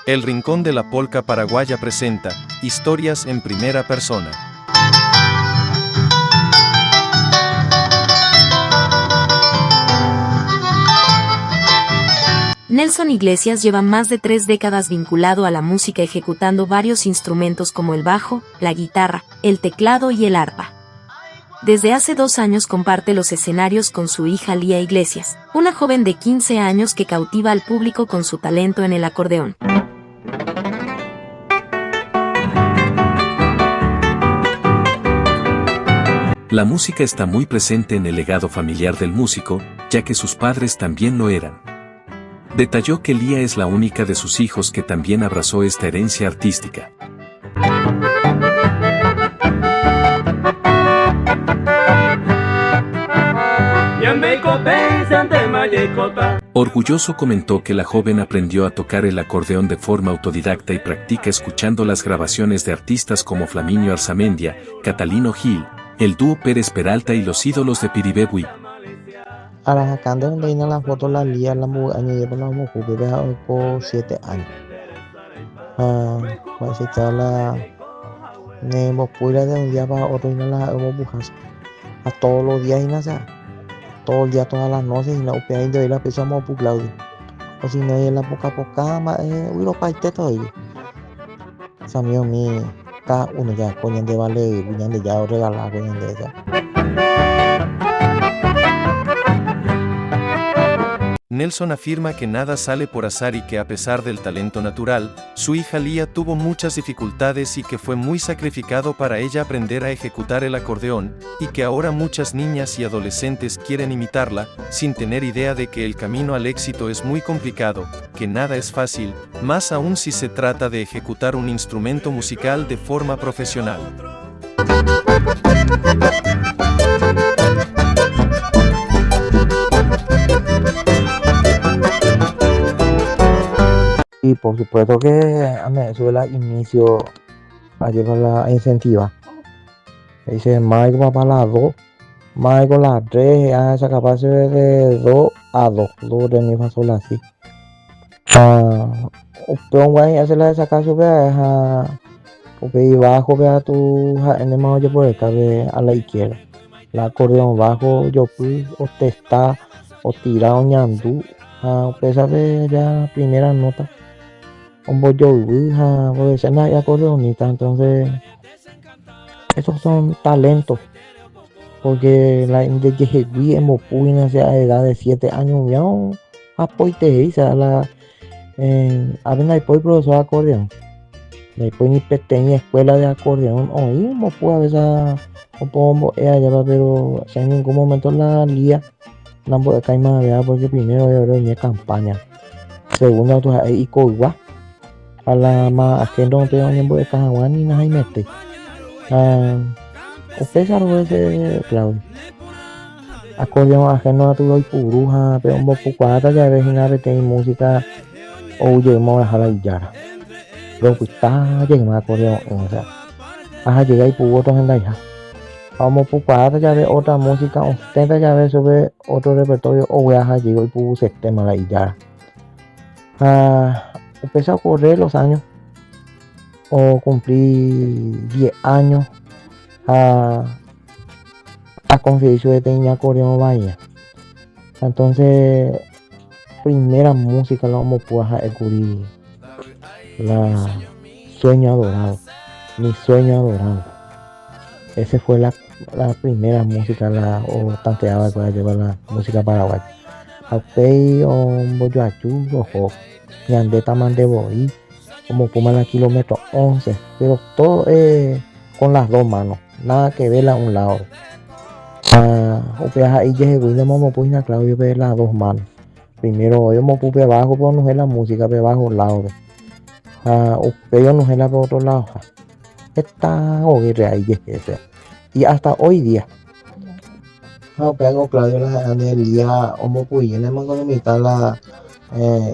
El Rincón de la Polca Paraguaya presenta Historias en Primera Persona. Nelson Iglesias lleva más de 3 décadas vinculado a la música ejecutando varios instrumentos como el bajo, la guitarra, el teclado y el arpa. Desde hace 2 años comparte los escenarios con su hija Lía Iglesias, una joven de 15 años que cautiva al público con su talento en el acordeón. La música está muy presente en el legado familiar del músico, ya que sus padres también lo eran. Detalló que Lía es la única de sus hijos que también abrazó esta herencia artística. Orgulloso comentó que la joven aprendió a tocar el acordeón de forma autodidacta y practica escuchando las grabaciones de artistas como Flaminio Arzamendia, Catalino Gil, el dúo Pérez Peralta y los ídolos de Piribebuy. Arajacán de donde vino la foto la Lía, la mujer, año lleva la mujer, que deja por 7 años. Ah, pues si está la, ne mopuira de un día para otro y no la hemos buscado. A todos los días y no sea, todo el día, todas las noches, y la upea y de hoy la empezamos a Claudio. O si no, es la poca poca, ma, uy, los países todo ello. O sea, mío, mi, cada uno ya, coño, de vale, coño, de ya, regalar, coño, de esa. Nelson afirma que nada sale por azar y que a pesar del talento natural, su hija Lía tuvo muchas dificultades y que fue muy sacrificado para ella aprender a ejecutar el acordeón, y que ahora muchas niñas y adolescentes quieren imitarla, sin tener idea de que el camino al éxito es muy complicado, que nada es fácil, más aún si se trata de ejecutar un instrumento musical de forma profesional. Y por supuesto que a mí eso es el inicio a llevar la incentiva. Dice Michael va para las 2, Michael las 3, ya esa capaz de 2 a 2, 2 de mi fa sol así. Ah, pero guay, hace la de sacar su vea, ja, ok, bajo, vea tu, ja, en el más oye por el cable a la izquierda. La acordeón bajo, yo fui, o te está, o tira, o ñandú, ja, usted sabe ya primera nota. Un bollo ja, porque ser nadie acordeonista, entonces esos son talentos, porque la de que en Mopuy nace a edad de 7 años, ya apoite, o sea, la, a ver, no hay profesor de acordeón, no hay ni pequeña escuela de acordeón, oí, Mopuy a veces, o pongo, allá va, pero, o sea, en ningún momento la lía, la voy a caer más, ¿verdad? Porque primero yo creo que campaña, segundo, tú sabes, y coigua, a la más ajeno no tengo ni de Cajaguán ni nada y mete. Ah, usted sabe ese Claudio. Acordeón ajeno a tu doy puruja, pero un poco cuata ya ves y nada que música o huye mora jala y yara. Lo que está llegando acordeón, o sea, ajá, llega y pudo otro en la hija. Vamos por cuata ya ve otra música, usted ya ve sobre otro repertorio o voy a llegar y pudo sistema la y yara. Ah, empecé a correr los años, o cumplí 10 años a conseguir su tenía acordeón bahía. Entonces, primera música la vamos a descubrir, la Sueño Adorado, mi sueño adorado. Esa fue la primera música, la, o tanteaba para llevar la música paraguaya. Apei o Boyoachu, ojo, Ñandeta Mandeboí, como Puma la kilómetro 11, pero todo con las 2 manos, nada que ver a un lado. Ah, o sea, ahí llegué, y no me puse a Claudio ver las 2 manos. Primero yo me puse abajo, pero no es la música, pero abajo un lado. Ah, o yo no es la por otro lado. Está oye, ahí llegué, o sea, y hasta hoy día. Ah, o sea, Claudio la de día, o me puse, en el mundo de mitad la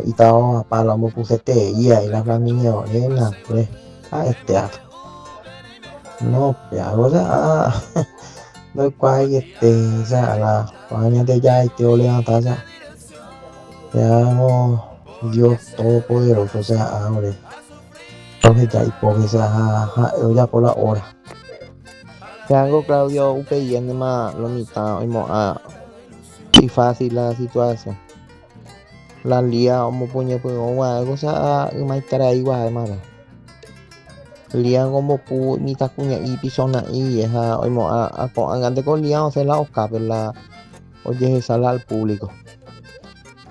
y estaba para la me puse te y ahí la familia orena, pues, a este teatro. No, ya, o sea, no cual, este, o sea, la familia de ya, este, o levantar, o sea, ya, no, Dios Todopoderoso che ha'a ore, roheja ipópe che ha ha'e ojapo la óra. Péango Claudio upeiéntema lo mitã oimo'ã ifásil la situasión. La Lía omopuñepyrũ gua'e ko che ha'a ymaiterai gua'e mave. Lía ombopu mitãkuña'i pichona'i ha oimo'ã ko'ág̃ante ko Lía osẽ la okápe la ojehecha la al público.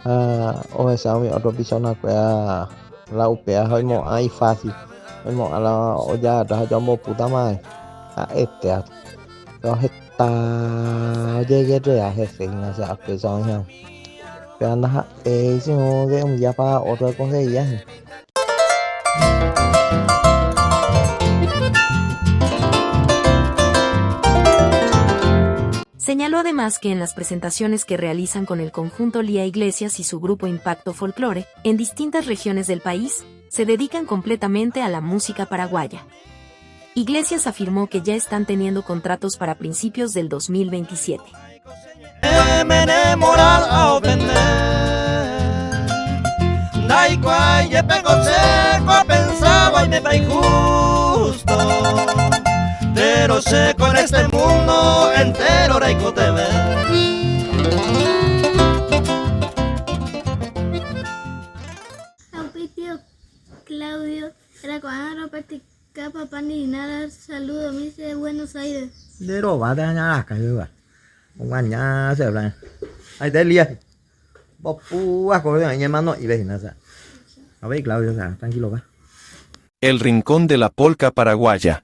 Ha ohecha umi ótro pichonakuéra la upéva ha oimo'ã ifásil, oimo'ã la ojagarra ha ombopútama ha'etéva. Péro heta ojegerrea hese hína che apéicha oĩ hag̃ua. Péva ndaha'éi sino de un día para otro okonseguía hína. Señaló además que en las presentaciones que realizan con el conjunto Lía Iglesias y su grupo Impacto Folklore, en distintas regiones del país, se dedican completamente a la música paraguaya. Iglesias afirmó que ya están teniendo contratos para principios del 2027. Claudio, era Ka papá ni nada saludo mi de Buenos Aires. Nde rova térã ñaraka yva. Oguaña che plan. Ahí está Elías. Mbopu acordeón ñemano'ive hína sa. Avei Claudio sa, tranquilo va. El Rincón de la Polca Paraguaya.